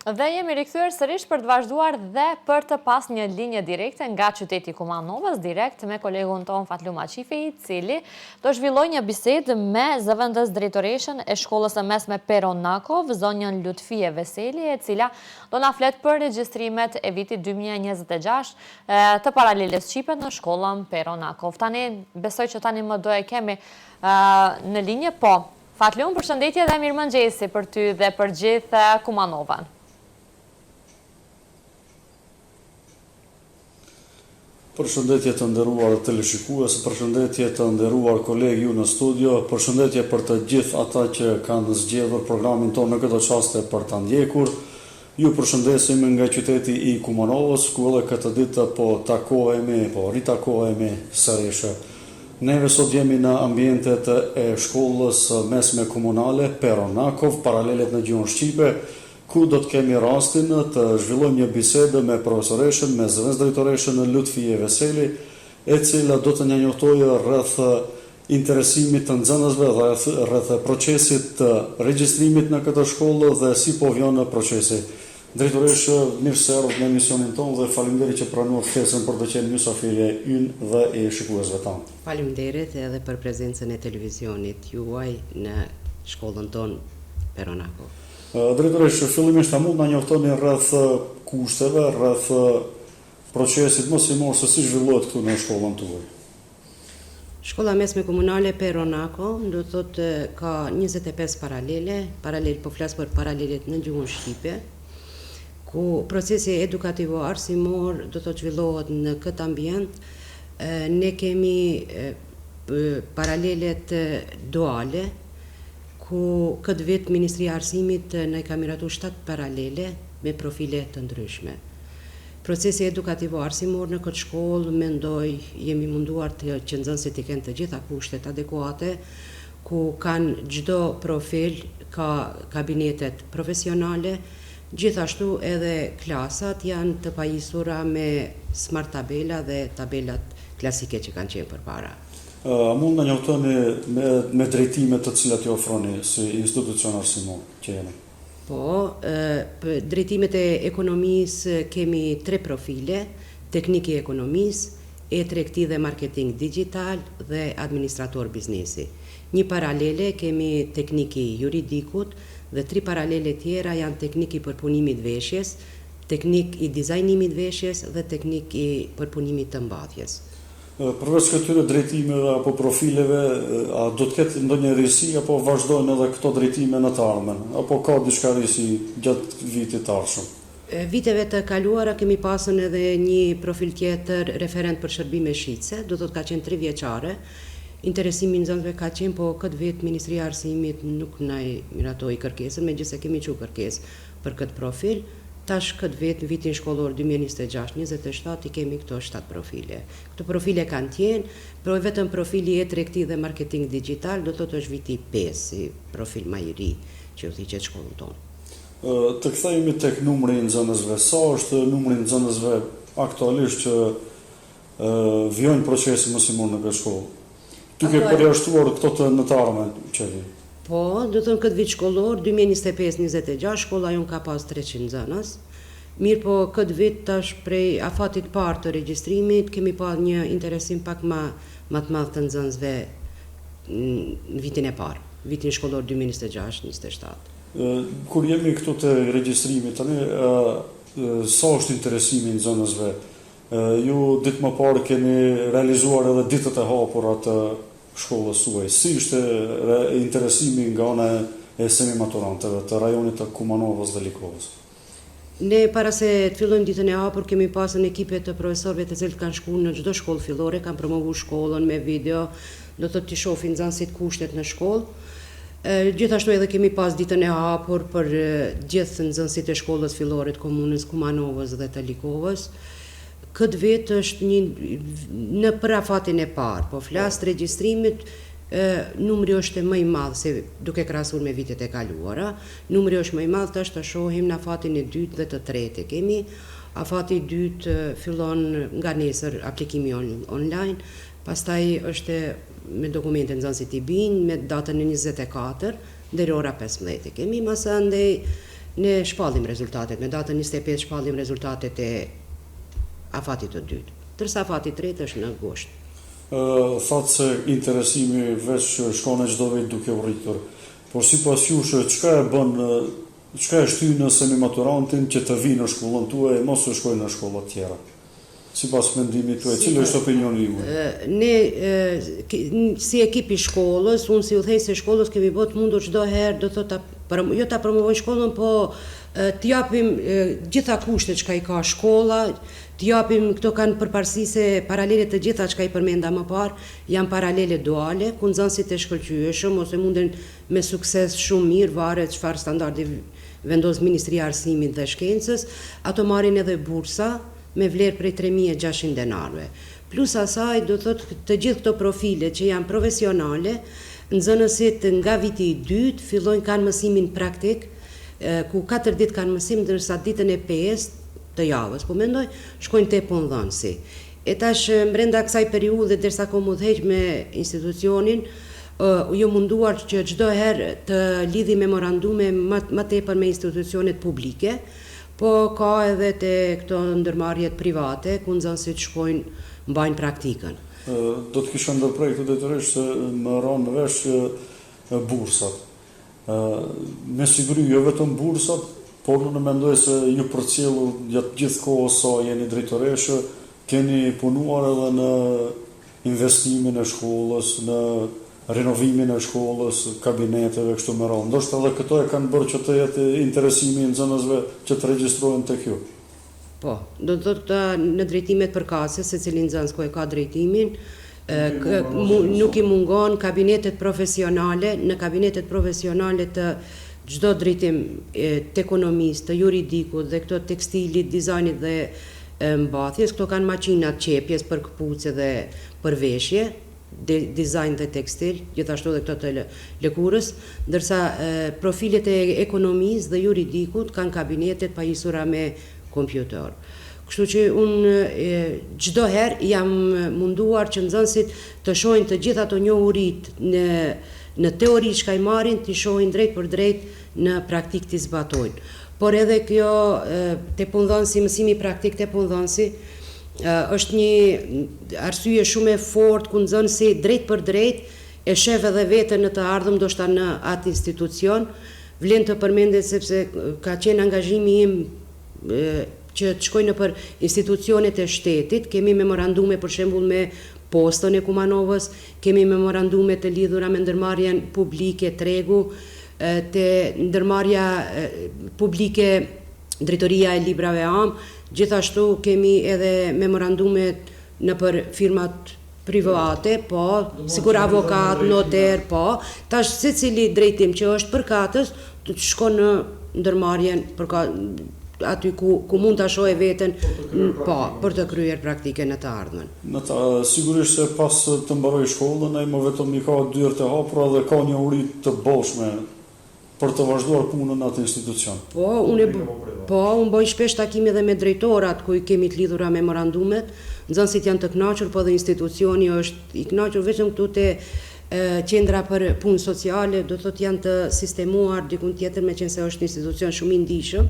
Dhe jemi rikthyer sërish për të vazhduar dhe për të pas një linjë direkte nga qyteti i Kumanovës, direkt me kolegun tonë Fatlum Aqifi, i cili do zhvillojë një bisedë me zëvendës drejtoreshën e shkollës së mesme Pero Nakov, zonjën Lutfije Veseli, e cila do na flet për regjistrimet e vitit 2026 të paraleles shqipe në shkollën Pero Nakov. Tani, besoj që tani më do e kemi në linjë, po. Fatlum, përshëndetje dhe mirëmëngjesi për ty dhe për gjithë Kumanovën. Përshëndetje të nderuar teleshikues, përshëndetje të nderuar kolegë ju në studio, përshëndetje për të gjithë ata që kanë zgjedhur programin tonë në këto çaste për ta ndjekur. Ju përshëndesim nga qyteti i Kumanovës, ku edhe këtë ditë po takohemi, po ritakohemi sërish. Neve sot jemi në ambientet e shkollës së mesme komunale Pero Nakov, paralelet në gjuhën shqipe, ku do të kemi rastin të zhvillojmë një bisedë me profesoreshën, me zëvendësdrejtoreshën Lutfije Veseli, e cila do të na njoftojë rreth interesimit të nxënësve dhe rreth procesit të regjistrimit në këtë shkollë dhe si po vijon procesi. Drejtoreshë, mirë se erdhët në emisionin tonë dhe faleminderit që pranuat ftesën për të qenë mysafirja ynë dhe e shikuesve tanë. Faleminderit edhe për prezencën e televizionit juaj në shkollën tonë Pero Nakov. Drejtoreshë, fillimisht a mund na njoftoni rreth kushteve, rreth procesit mësimor se si zhvillohet këtu në shkollën tuaj? Shkolla e Mesme Komunale Pero Nako, do të thotë ka 25 paralele, paralel po flas për paralelet në gjuhën shqipe, ku procesi edukativo-arsimor do të zhvillohet në këtë ambient. Ne kemi paralelet duale, ku këtë vit Ministria e Arsimit na i ka miratu 7 paralele me profile të ndryshme. Procesi edukativo-arsimor në këtë shkollë, mendoj, jemi munduar të që nxënësit t'i kenë të gjitha kushtet adekuate, ku kanë çdo profil, ka kabinetet profesionale, gjithashtu edhe klasat janë të pajisura me smart tabela dhe tabelat klasike që kanë qenë përpara. A mund na njoftoni me me drejtimet të cilat i ofroni si institucion arsimor që jeni? Po, drejtimet e ekonomisë kemi tre profile, teknik i ekonomisë, e-tregti dhe marketing digjital dhe administrator biznesi. Një paralele kemi teknik i juridikut dhe tri paralele tjera janë teknik i përpunimit veshjes, teknik i dizajnimit veshjes dhe teknik i përpunimit të mbathjes. Përveç këtyre drejtimeve apo profileve, a do të ketë ndonjë risi apo vazhdojnë edhe këto drejtime në të ardhmen, apo ka diçka risi gjatë vitit të ardhshëm? Viteve të kaluara kemi pasën edhe një profil tjetër referent për shërbime shitëse, do thotë ka qenë trivjeçare. Interesimi i nxënësve ka qenë, po këtë vit Ministria e Arsimit nuk na i miratoi kërkesën, megjithëse kemi çu kërkesë për këtë profil. Tash këtë vit, në vitin shkollor 2026, 27, i kemi këto 7 profile. Këto profile kanë qenë, por vetëm profili e-tregti dhe marketing digjital, do thotë është viti 5, si profil ma i ri që udhëhiqet shkollën tonë. Të kthehemi tek numri i nxënësve. Sa është numri i nxënësve aktualisht që vijojnë procesin mësimor në këtë shkollë? Duke përjashtuar këto të në të ardhmen që vijnë. Po, do të thënë këtë vit shkollor, 2025-26, shkolla jonë ka pas 300 nxënës. Mirë po, këtë vit tash prej afatit parë të regjistrimit, kemi pa një interesim pak ma, ma të madh të nxënësve në vitin e parë, vitin shkollor 2026-27. Kur jemi këtu te regjistrimi tani, sa është interesimi i nxënësve? Ju ditë më parë keni realizuar edhe ditët e hapura të shkollës suaj. Si ishte interesimi nga ana e semimaturantëve të rajonit të Kumanovës dhe Likovës? Ne para se të fillojmë ditën e hapur kemi pasën ekipe të profesorëve të cilët kanë shku në çdo shkollë fillore, kanë promovu shkollën me video, do të t'i shohin nxënësit kushtet në shkollë. Gjithashtu edhe kemi pas ditën e hapur për gjithë nxënësit e shkollës fillore të komunës Kumanovës dhe të Likovës. Këtë vit është një në për afatin e parë, po flas të regjistrimit, numri është më i madh se duke krahasuar me vitet e kaluara. Numri është më i madh tash të shohim në afatin e dytë dhe të tretë kemi. Afati i dytë fillon nga nesër aplikimi online, pastaj është me dokumente nxënësit i binë me datën e 24 deri ora 15 e kemi. Masandej. Ne shpallim rezultatet, me datën 25 shpallim rezultatet e afatit të dytë. Ndërsa afati i tretë është në gusht. Thatë se interesimi veç shkon e çdo vit duke u rritur. Por sipas jush, çka e bën, çka e shtyn semimaturantin që të vijë në shkollën tuaj e mos të shkojë në shkolla të tjera? Sipas mendimit tuaj, cili është opinioni juaj? Ne si ekip i shkollës, unë si udhëheqëse e shkollës kemi bërë të mundur çdo herë, do thotë ta jo ta promovojmë shkollën, po të japim gjitha kushtet çka i ka shkolla, të japim këto kanë përparësi se paralelet të gjitha çka i përmenda më parë, janë paralele duale, ku nxënësit e shkëlqyeshëm ose munden me sukses shumë mirë, varet çfarë standardi vendos Ministria e Arsimit dhe Shkencës, ato marrin edhe bursa me vlerë prej 3600 denarëve. Plus asaj, do të thotë të gjithë këto profile që janë profesionale, nxënësit nga viti i dytë fillojnë kanë mësimin praktik, ku katër ditë kanë mësim, ndërsa ditën e pestë të javës, po mendoj, shkojnë te punëdhënësi. E tash brenda kësaj periudhe derisa kom udhëheq me institucionin, jom munduar që çdo herë të lidhi memorandume ma tepër me institucionet publike, po ka edhe te këto ndërmarrjet private ku nxënësit shkojnë mbajnë praktikën. Do të kisha ndërprerë këtu drejtoreshë se më ra në vesh që bursat. Me siguri jo vetëm bursat, por unë mendoj se ju përcjellur gjatë gjithë kohës sa jeni drejtoreshë, keni punuar edhe në investimin e shkollës, në renovimin e shkollës, kabineteve kështu me radhë. Ndoshta edhe këto e kanë bërë që të jetë interesimi i nxënësve që të regjistrohen tek ju. Po, do të thotë këta në drejtimet përkatëse, secili nxënës ku e ka drejtimin, nuk i mungon kabinetet profesionale, në kabinetet profesionale të çdo drejtim të ekonomisë, të juridikut dhe këto tekstilit, dizajnit dhe mbathjes, këto kanë maqina të qepjes për këpucë dhe për veshje, dizajn dhe tekstil, gjithashtu edhe këto të lëkurës, ndërsa profilet e ekonomisë dhe juridikut kanë kabinetet pajisura me kompjuter. Kështu që unë çdo herë jam munduar që nxënësit të shohin të gjitha ato njohuritë në në teori çka i marrin, t'i shohin drejtpërdrejt në praktikë t'i zbatojnë. Por edhe kjo te punëdhënësi, mësimi praktik te punëdhënësi, është një arsye shumë e fortë ku nxënësi drejtpërdrejt e shef edhe veten në të ardhëm, ndoshta në atë institucion, vlen të përmendet sepse ka qenë angazhimi im që të shkoj nëpër institucionet e shtetit, kemi memorandume për shembull me Postën e Kumanovës, kemi memorandume të lidhura me ndërmarrjen publike Tregu, te ndërmarrja publike Drejtoria e Librave Amë, gjithashtu kemi edhe memorandume nëpër firmat private, po, sikur avokat, noter, po, tash secili drejtim që është përkatës, të shkon në ndërmarrjen përka, aty ku, ku mund ta shohë veten, po, për të kryer praktikën në të ardhmen. Në të, sigurisht se pas të mbarojë shkollën, ai më vetëm i ka dyert e hapura dhe ka njohuri të bollshme për të vazhduar punën në atë institucion. Po, unë po, unë bëj shpesh takime edhe me drejtorat ku i kemi të lidhura memorandumet. Nxënësit janë të kënaqur, po edhe institucioni është i kënaqur vetëm këtu te qendra për punë sociale, do të thotë janë të sistemuar dikun tjetër, meqenëse është institucion shumë i ndishëm,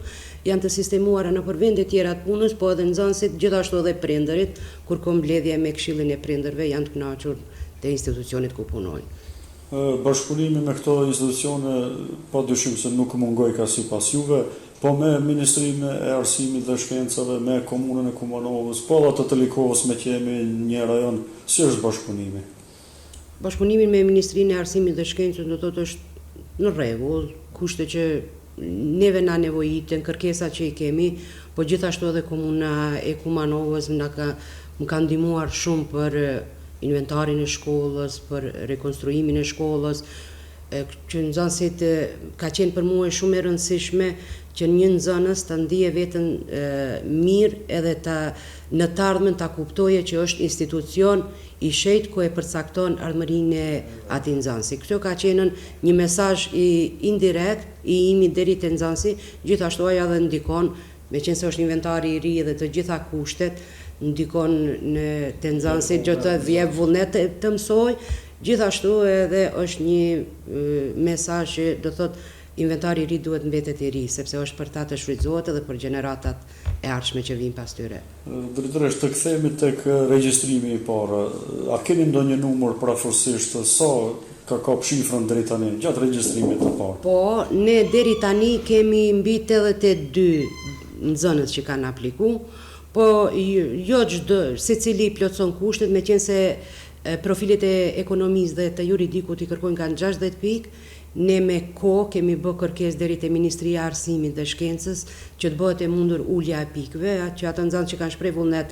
janë të sistemuara nëpër vende tjera të punës, po edhe nxënësit, gjithashtu edhe prindërit, kur ka mbledhje me këshillin e prindërve, janë të kënaqur te institucionet ku punojnë. Bashkëpunimi me këto institucione pa dyshim se nuk mungojka sipas juve, po me Ministrinë e Arsimit dhe Shkencave, me Komunën e Kumanovës, po edhe atë të Likovës meqë jemi një rajon, si është bashkëpunimi? Bashkëpunimi me Ministrinë e Arsimit dhe Shkencës do thotë është në rregull, kushte që neve na nevojiten, kërkesat që i kemi, po gjithashtu edhe Komuna e Kumanovës na ka më ka ndihmuar shumë për inventarin e shkollës, për rekonstruimin e shkollës, që nxënësit ka qenë për mua shumë e rëndësishme që një nxënës ta ndije veten mirë edhe ta në të ardhmen ta kuptoje që është institucion i shejtë ku e përcakton ardhmërinë e atij nxënësi. Kjo ka qenë një mesazh i indirekt i imi deri te nxënësi, gjithashtu ajo edhe ndikon, meqenëse është inventari i ri dhe të gjitha kushtet, ndikon në te nxënësit që të jep vullnet të mësojë, gjithashtu edhe është një mesazh që do thotë. Inventari i ri duhet mbetet i ri, sepse është për ta të shfrytëzohet edhe për gjeneratat e ardhshme që vijnë pas tyre. Drejtoreshë, të kthehemi tek regjistrimi i parë. A keni ndonjë numër përafërsisht sa ka kap shifrën deri tani, gjatë regjistrimit të parë? Po, ne deri tani kemi mbi 82 nxënës që kanë apliku, po jo çdo, secili i plotëson kushtet, meqenëse profilet e ekonomisë dhe të juridikut i kërkojnë kanë 60 pikë, Ne me kohë kemi bë kërkesë deri te Ministria e Arsimit dhe Shkencës që të bëhet e mundur ulja e pikëve, që ata nxënës që kanë shpreh vullnet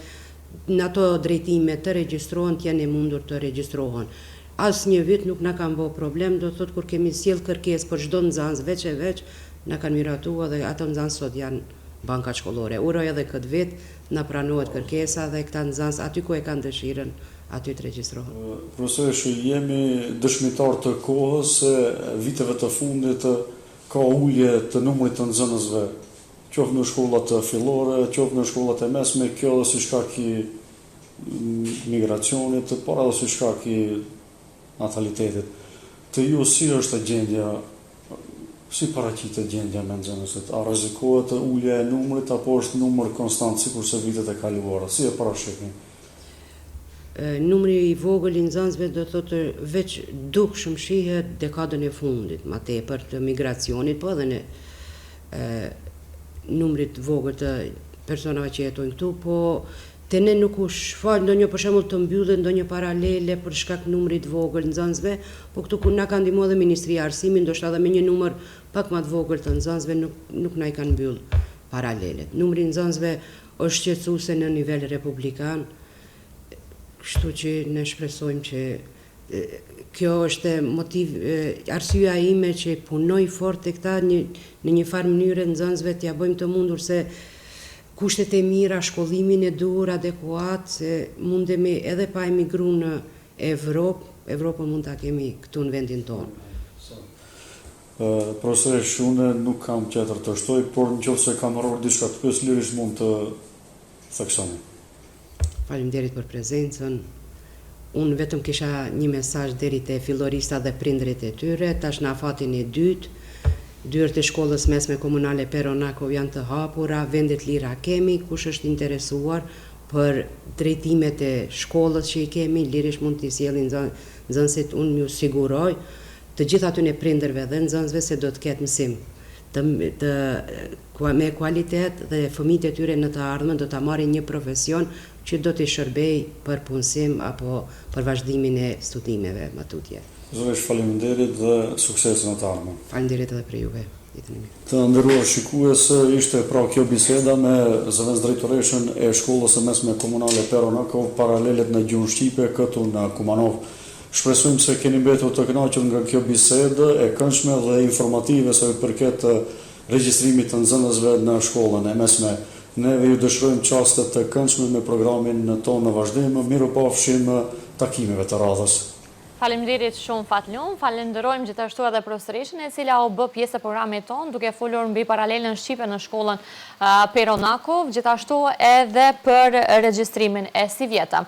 në ato drejtime të regjistrohen, të jenë e mundur të regjistrohen. Asnjë vit nuk na kanë bo problem, do të thotë kur kemi sjellë kërkesë për çdo nxënës veç e veç, na kanë miratua dhe ato nxënës sot janë bankat shkollore. Uroj edhe këtë vit na pranohet kërkesa dhe këta nxënës aty ku e kanë dëshirën aty të regjistrohen. Profesoreshë, jemi dëshmitarë të kohës se viteve të fundit ka ulje të numrit të nxënësve, qoftë në shkollat fillore, qoftë në shkollat e mesme, kjo edhe si shkak i migracionit, por edhe si shkak i natalitetit. Te ju si është gjendja, si paraqitet gjendja me nxënësit? A rrezikohet ulja e numrit apo është numër konstant sikurse vitet e kaluara? Si e parashihni? Numri i vogël i nxënësve do të thotë veç dukshëm shihet dekadën e fundit, ma tepër të migracionit, po edhe në numrit të vogël të personave që jetojnë këtu, po te ne nuk u shfaq ndonjë për shembull të mbyllet ndonjë paralele për shkak numrit të vogël nxënësve, po këtu ku na ka ndihmuar edhe Ministria e Arsimit, ndoshta edhe me një numër pak ma të vogël të nxënësve nuk nuk na i kanë mbyll paralelet. Numri i nxënësve Është shqetësuese në nivel republikan, kështu që ne shpresojmë që kjo është motiv, arsyeja ime që punoj fort te këta një, në një farë mënyre nxënësve t'ia bëjmë të mundur se kushtet e mira, shkollimin e duhur, adekuat, se mundemi edhe pa emigru në Evropë, Evropën mund ta kemi këtu në vendin tonë. Profesoreshë, unë nuk kam tjetër të shtoj, por në qoftë se kam harruar diçka të pyes, lirisht mund të theksoni. Faleminderit për prezencën. Unë vetëm kisha një mesazh deri te filloristat dhe prindërit e tyre, tash në afatin e dytë, dyert e shkollës mesme komunale Pero Nakov janë të hapura, vende të lira kemi, kush është interesuar për drejtimet e shkollës që i kemi, lirisht mund t'i sjellin nxënësit, unë ju siguroj të gjithë atyne prindërve dhe nxënësve se do të ketë mësim të të me kualitet dhe fëmijët e tyre në të ardhmen do ta marrin një profesion që do t'i shërbejë për punësim apo për vazhdimin e studimeve më tutje. Zonjë faleminderit dhe suksese në të ardhmen. Faleminderit edhe prej juve. Ditën e mirë. Të nderuar shikues, ishte pra kjo biseda me zëvendësdrejtoreshën e Shkollës së Mesme Komunale Pero Nakov, paralelet në gjuhën shqipe këtu në Kumanovë. Shpresojmë se keni mbetur të kënaqur nga kjo bisedë e këndshme dhe informative sa i përket regjistrimit të nxënësve në shkollën e mesme. Neve ju dëshirojmë çaste të këndshme me programin tonë në vazhdim. Mirupafshim takimeve të radhës. Faleminderit shumë Fatlum, falenderojmë gjithashtu edhe profesoreshën e cila u bë pjesë e programit tonë duke folur mbi paralelen shqipe në shkollën Pero Nakov, gjithashtu edhe për regjistrimin e sivjetëm.